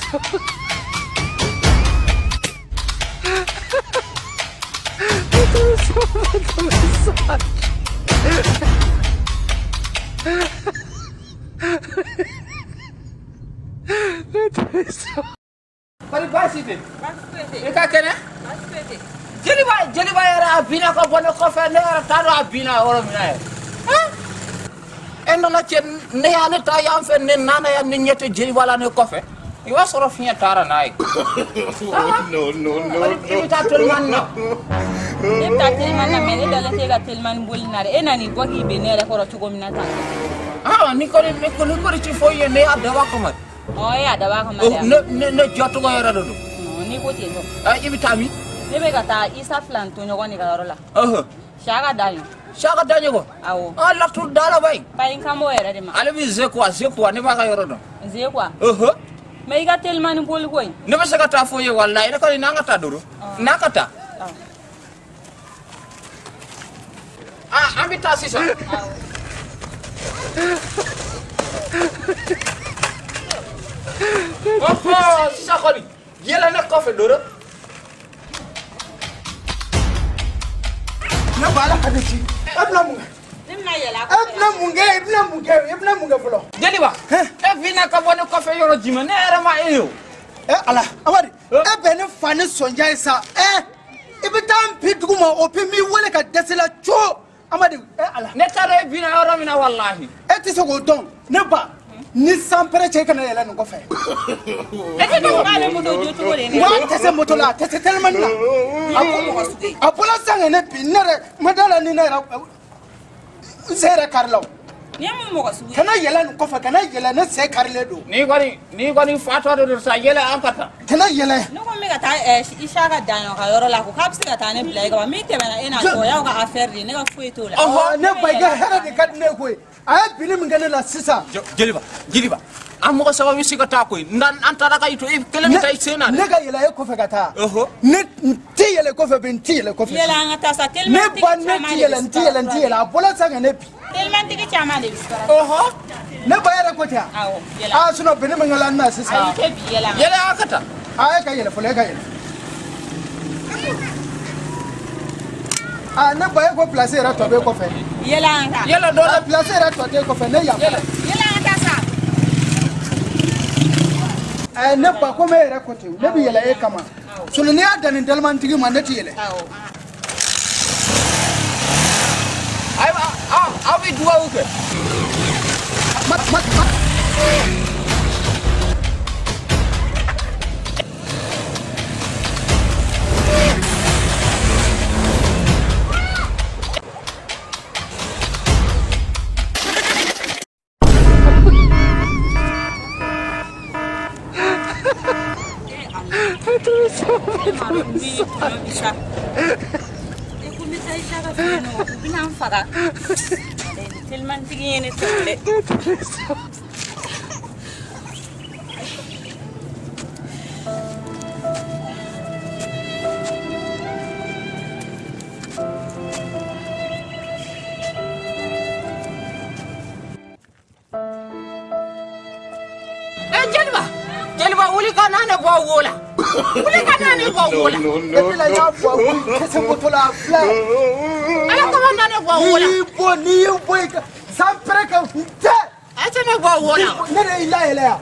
Kɔri baasi tɛ? I ka kɛnɛ? Jeliba yɛrɛ a binna ka bɔ ne kɔfɛ, ne yɛrɛ t'a dɔn a binna yɔrɔ min na yɛrɛ. E nana cɛ ne y'a ne taa yan fɛ, ne nana yan, ne ɲɛ tɛ jeliba la ne kɔfɛ. I b'a sɔrɔ fiɲɛ taara n'a ye. No, no, no. I bɛ taa telimani na. Ne bɛ taa telimani na, mais ne dalen tɛ e ka telimani boli na dɛ. E nan'i bɔ k'i ben ne yɛrɛ kɔrɔ cogo min na tan. Ni kɔni ti foyi ye, ne y'a dabɔ a kama. Ɔ, e y'a dabɔ a kama dɛ. Ne jɔcogo yɛrɛ de don. N'i ko ten tɔ. I bɛ taa min? Ne bɛ ka taa Isa filan tɔɲɔgɔn de ka yɔrɔ la. Saka Daɲɔ. Saka Daɲɔ ko? Awɔ. Laturu da la bayi. Bayi n kan b'o yɛrɛ de ma. Ale bɛ ze kuwa, ne b'a ka yɔrɔ dɔn. Ze kuwa? Mais i ka telimani boli ko in. Ne bɛ se ka taa fo ye walayi, ne kɔni n'an ka taa dɔrɔn. N'an ka taa. An bɛ taa sisan. Ɔhɔ, sisan kɔni yɛlɛ ne kɔfɛ dɔrɔn. Ne ba ala ka ne ci. E bɛna mun kɛ? Ne bɛna yɛlɛ a E kɔfɛ. bɛna mun kɛ? I bɛna mun kɛ? I bɛna mun kɛ fɔlɔ? Jeliba, e binna ka bɔ ne kɔfɛ yɔrɔ jumɛn? Ne yɛrɛ ma e ye o. E ala, Amadi, e bɛ ne fa ni sɔnja ye sa. I bɛ taa n bi dugu ma, o bi m'i wele ka dɛsɛ la co. Amadi, e ala. Ne t'a dɔn e binna yɔrɔ min na walahi. E tɛ se k'o dɔn. Ne ba, ni sanpɛrɛ cɛ, i kana yɛlɛ nin kɔfɛ. E tɛ dɔn k'a bɛ moto jɔ cogo de N ko a tɛ se moto la, a tɛ se telimani la. A bɔla sisan ka ne bin, ne yɛrɛ ma da la ni ne yɛrɛ n sen yɛrɛ kari la o. Nin ye mun mɔgɔ sugu ye? Kana yɛlɛ nin kɔfɛ, kana yɛlɛ, ne sen karilen don. N'i kɔni fatɔ de don sa, yɛlɛ an ka taa. Kana yɛlɛ. Ne ko n bɛ ka taa Isaka Daɲɔ ka yɔrɔ la, ko k'a bɛ se ka taa ne bila yen ka ban. Min tɛmɛna e n'a cɛ, o y'aw ka affaire de ye, ne ka foyi t'o la. Ɔhɔ, ne ba, i ka hɛrɛ de ka di ne ye koyi. A ye binni min kɛ ne la sisan. Jeliba, an mɔgɔ saba bɛ se ka taa koyi. N'an taara ka i to, i kelen bɛ taa i sen na dɛ. Ne ka yɛlɛ e kɔfɛ ka taa. Ne n tɛ yɛlɛ kɔfɛ bi, n tɛ yɛlɛ kɔfɛ. Yɛlɛ an ka taa sa, Ne telimantigi ba, ne caman ti de yɛlɛ, bɛ n ti yɛlɛ, n ti yɛlɛ. A bɔla sisan ka ne bin. Telimantigi caman de bɛ sara. Ne ba yɛrɛ ko ten wa? Awɔ, yɛlɛ. Aa, sinon binni min kɛla n na sisan. Ayi, i tɛ bi, yɛlɛ. Yɛlɛ an ka taa. Aa, e ka yɛlɛ fɔlɔ, e ka yɛlɛ. Aa, ne ba, e ko place yɛrɛ tɔ bɛ e kɔfɛ. Yɛlɛ an ka. Yɛlɛ dɔ la. Place yɛrɛ tɔ tɛ e kɔfɛ, ne yafa. Yɛlɛ. Yɛlɛ an ka taa sa. Ɛɛ, ne ba, komi e yɛrɛ ko ten, ne bɛ yɛlɛ e kama. Sinon n'i y'a dan nin telimantigi ma, ne ti yɛlɛ. Awɔ. Ayiwa, aw bɛ dugawu kɛ. Ma ma ma. E ko n bɛ taa Isaka fɛ yen nɔ, u bɛna n faga. Telimantigi ye ne tɔɔrɔ dɛ. Jeliba, wuli ka n'a ne bɔ wo la. Wuli ka n'a ne bɔ wo la. No, E no, bɛna no. y'a bɔ a tɛ se moto la, a filɛ. Ala kama n'a ne bɔ wo la. N'i y'i bɔ, n'i y'i bɔ i ka sanpɛrɛ kan, n tɛ. A tɛ ne bɔ wo la. Ne de y'i layɛlɛ yan.